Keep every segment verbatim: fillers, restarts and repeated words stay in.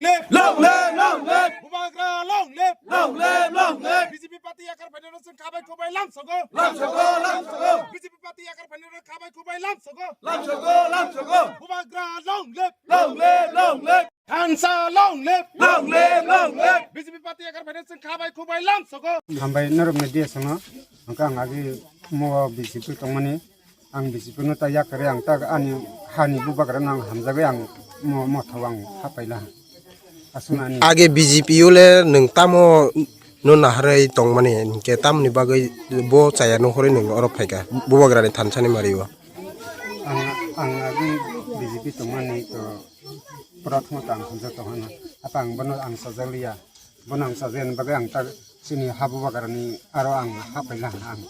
Live! Long live, long live! Bubagra long live! Long live, long live! B J P party yakar phainai rok chwng khabai khubai lamsogo. Lamsogo, lamsogo! B J P party yakar phainai rok khabai khubai lamsogo. Lamsogo, lamsogo! Bubagra long live! Long live, long live! Thansa long live! Long live, long live! B J P party yakar phainai rok chwng khabai khubai lamsogo. Hambai norok media sano, hwnkhe ang agi mo B J P tongmani. Ang B J P no ta yakarwi ang ta ani hani bubagra no ang hamjagwi ang mo, motha o ang hapaila. Aswk ani. Age B J P o le nwng tamo no naharwi tongmani, hinkhe tamoni bagwi bo chaya nuhurwi nwng oro phaikha, bubagrani thansani mario? Ang, ang agi B J P tongmani to prothom ta ang hamjak tongmani. Apa ang bono ang sajakliya. Bono ang sajakni bagwi ang ta chini ha bubagrani aro ang hapaila ang.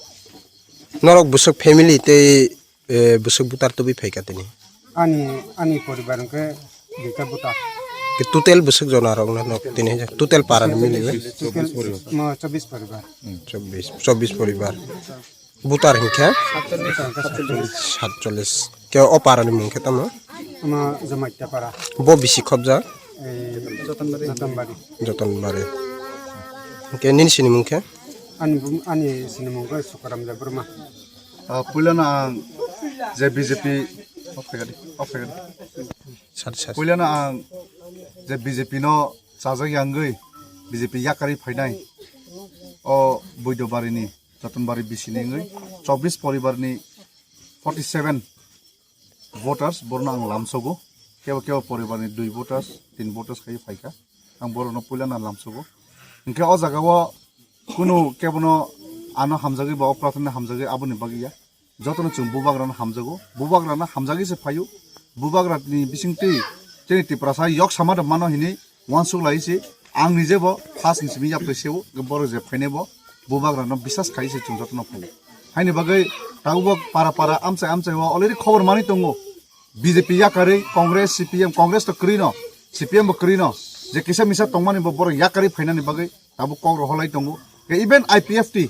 Norok bwswk family tei, eh, bwswk butar tubui phaikha tini? Ani, ani poribar hwnkhe duita butar. Ke total bwswk jona rok no nok tini total para ni mili bai? Total mo chobbish poribar. Hmm, chobbish, chobbish poribar. Butar hwnkhe? Butar hwnkhe satchollish. Satchollish. Ke o para ni mung khe tamo? Ama Jamatia para. Bo bisi khobja? Eh, Jotonbari. Jotonbari. Jotonbari. Ke nini sini mung khe? Ani bum-, ani sini mung khe Sukaram Debbarma. Ah, puilano ang je B J P, off khaikha di, off khaikha di. Sat, sat. Puilano ang je B J P no chajak yangwi B J P yakarwi phainai o Buidobari ni Jotonbari bisini wngwi chobbish poribar ni forty seven voters borno ang lamsogo. Kebo kebo poribar ni dui voters, tin voters khai phaikha. Ang borokno puilano lamsogo. Hinkhe o jaga o kunu kebono ano hamjagwi ba o prathana hamjagwi aboni bagwi ya. Jotono chwng bubagrano hamjago. Bubagrano hamjagwi se phaio. Bubagrani bisingtwi chini Tiprasa yok sama da mano hinwi uansuk lai se. Ang nije bo first ni simi yapri seo, borok je phainai bo bubagrano bisas khai se chwng jotono phaio. Haini bagwi tabuk bo para para amchai amchai o already khobor manwi tongo. B J P yakarwi Congress, C P M, Congress to kwrwi no, C P M bo kwrwi no, je kisa misa tongmani bo borok yakarwi phainani bagwi tabuk kok rohorlai tongo. Ke even I P F T,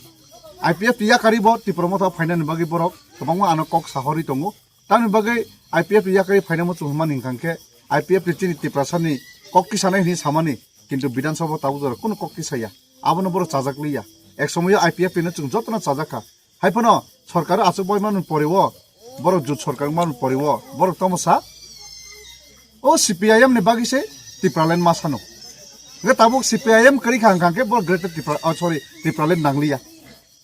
I P F T yakarwi bo Tipra Motha phainani bagwi borok kwbangma ano kok sahorwi tongo. Tamni bagwi I P F T yakarwi phainamo chwng hwnmani hwnkha khe I P F T chini Tiprasani kok tisanai hwnwi samani, kintu Bidhan Sabha tabuk jora kunu kok tisaya. Abono borok chajak liya. Ek somoyo I P F T no chwng jotono chajak kha. Hai phano sorkar achuk bai manwi pore o, borok jut sorkar manwi pore o, borok tamo sa? O C P I M ni bagwi se Tipraland ma sano. Hwnkhe tabuk C P I M kwrwi kha hwnkha khe borok Greater Tipra, oh, sorry, Tipraland nangliya.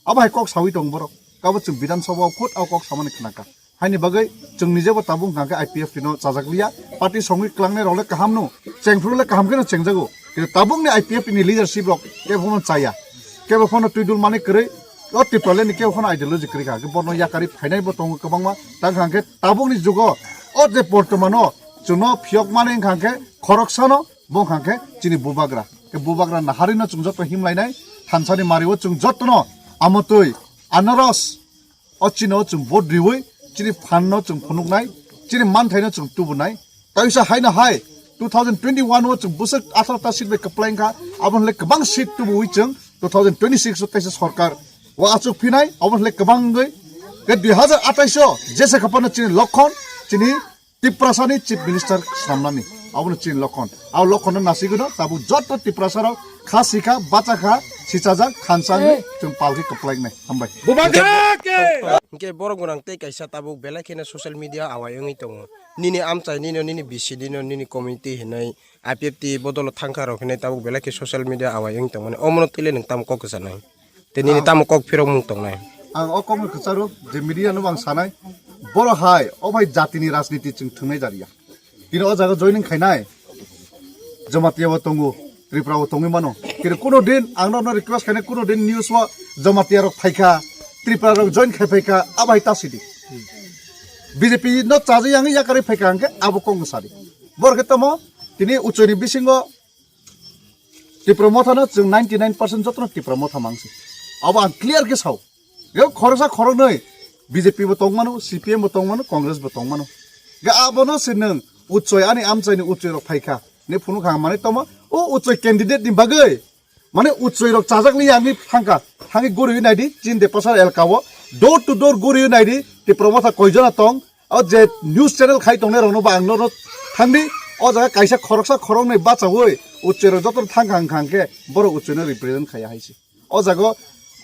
Abo hai kok sawi tong borok. Abo chwng Bidhan Sabha o khud abo kok samani khna kha. Haini bagwi chwng nije bo tabuk hwnkha khe I P F T no chajak liya. Party songwi klangnai rok le kaham no, chengphru le kaham khe no chengjago. Kintu tabuk ni I P F T ni leadership rok kebo phano chaya. Kebo phano twi dul mani kwrwi, o Tipraland ni kebo phano ideology kwrwi kha. Khe bono yakarwi phainai bo tongo kwbangma. Tang hwnkha khe tabuk ni jugo o je bortoman o chwngno phiyok mani hwnkha khe khoroksano bo hwnkha khe chini bubagra. Khe bubagra naharwi no chwng joto himlainai, thansani mario chwng jotono amotwi anaros O chini o chwng vote riwi, chini phan no chwng phunuknai, chini manthai no chwng tubunai. Taisa haino hai two thousand twenty-one o chwng bwswk atharo ta seat bai kwplai wngkha, aboni le kwbang seat tubuwi chwng two thousand twenty-six o taisa sorkar o achuk phinai, aboni le kwbang wngwi. Ke dui hazar atais o jesa khapano chini lokhon, chini Tiprasani Chief Minister swnamnani, abono chini lokhon. Abo lokhonno nasigwino tabuk joto Tiprasarok kha sikha, bachakha, sichajak, thansa wngwi chwng palkhe kwplainai. Hambai. Bubagra ke! Hwnkhe borok gwnang tei kaisa tabuk belai kheno social media awai wngwi tongo. Nini amchai, nini, nini bisi, nini, nini community hinwi I P F T bodolo thangkha rok hinwi tabuk belai khe social media awai wngwi tongmani. Omono twi le nwng tamo kok kwchanai? Tei nini tamo kok phirokmung tongnai? Ang o kokno kwcharo je media no ang sanai, borok hai o bai jatini rajniti chwng thwngnai jariya. Tini o jaga joining khainai Jamatia bo tongo, Tripura bo tongwi mano. Kini kuno din ang no request khainai kuno din news o Jamatia rok phaikha, Tripura rok join khai phaikha, abo hai ta sidi. B J P no chaja yang yakarwi phaikha hwnkhe abo kokno sadi. Borok khe tamo tini uchoini bisingo Tipra Motha no chwng ninety nine percent jotono Tipra Motha mangsi. Abo ang clear khe sao. Yo khoroksa khoroknwi B J P bo tongmano, C P M bo tongmano, Congress bo tongmano. Ga abono se nwng uchoi ani amchaini uchoi rok phaikha. Ne phunukha ang manwi tongma, o uchoi candidate ni bagwi. Mane uchoi rok chajak liya ani thangkha. Thangwi guriwi naidi, chini Depasar elka o. Door to door guriwi naidi, Tipra Motha koijona tong. O je news channel khai tongnai rokno ba ang norok thangdi, O jaga kaisa khoroksa khoroknwi bachaui uchui rok joto thang kha wngkha hwnkhe borok uchui no represent khaiya hai se. O jaga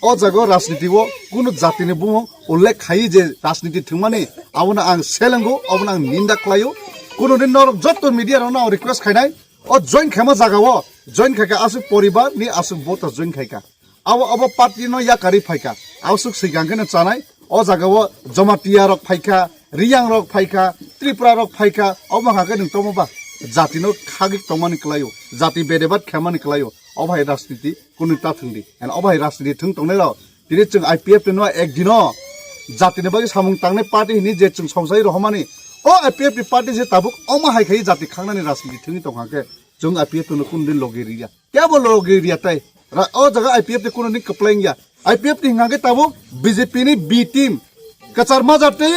o jaga rajniti o kunu jati ni bumung ullekh khaiwi je rajniti thwngmani abono ang selengo, abono ang ninda khlaio. Kunu din norok joto media rok no ang request khainai o join khaima jaga o join khaikha aswk poribar ni aswk voter join khaikha. Abo, abo party no yakarwi phaikha. Abo swk swikang khe no chanai. O jaga o Jamatia rok phaikha, Riyang rok phaikha, Tripura rok phaikha. Obo hwnkha khe nwng tongma ba jati no khagwi tongmani kwlaio, jati bedebat khaimani kwlaio. Obo hai rajniti kunu ta thwngdi. And obo hai rajniti thwng tongnai rok. Tini chwng I P F T no ek dino jati ni bagwi samung tangnai party hini je chwng somsai rohormani. O I P F T party je tabuk omo hai khai jati khangnani rajniti thwngwi tongkha khe chwng I P F T no kunu din logi riya. Kebo logi riya tai. Ra-, o jaga I P F T kunu ni kwplai wngya. I P F T hingkha khe tabuk B J P ni B team. Kwchar majak tei,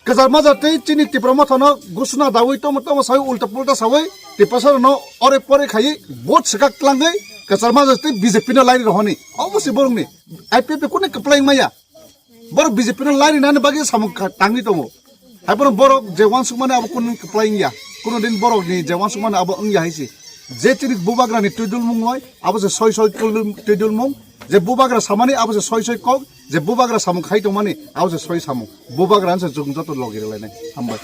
kwchar majak tei chini Tipra Motha no gusuna dawi tomo tomo sawi ulta pulta sawi Tiprasa no ore pore khai vote swkak tlangwi kwchar majak tei B J P no laini rohoni. Obo se borok ni I P F T kunu kwplai wngmaya. Borok B J P no laini nani bagwi samung kha-, tangwi tongo. Hai bono borok je uansukmani abo kunu kwplai wngya. Kunu din borok ni je uansukmani abo wngya hai se. Je chini bubagra ni twidulmung oi, abo se soi soi twidul-, twidulmung. Je bubagra samani abo se soi soi kok, je bubagra samung khai tongmani abo se soi samung. Bubagra se chwng joto logi rwlainai. Hambai.